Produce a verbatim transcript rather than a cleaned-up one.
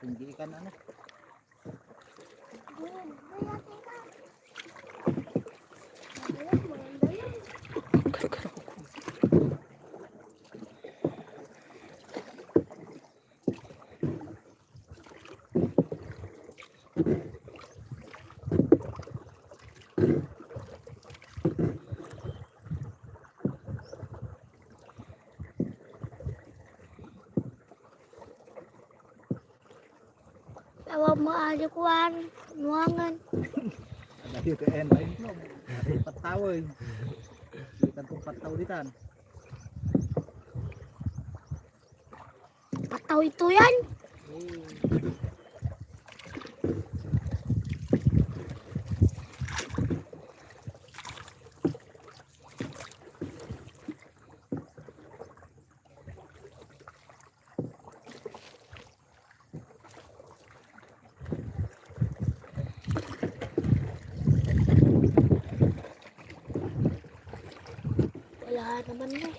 Hindi ikan ano. Tawag mo ali kuan, nuangan. Dahil ka en, ay, no. Dahil pataw, eh. Dahil ka pataw ditan. Pataw ito yan. Wala naman na eh.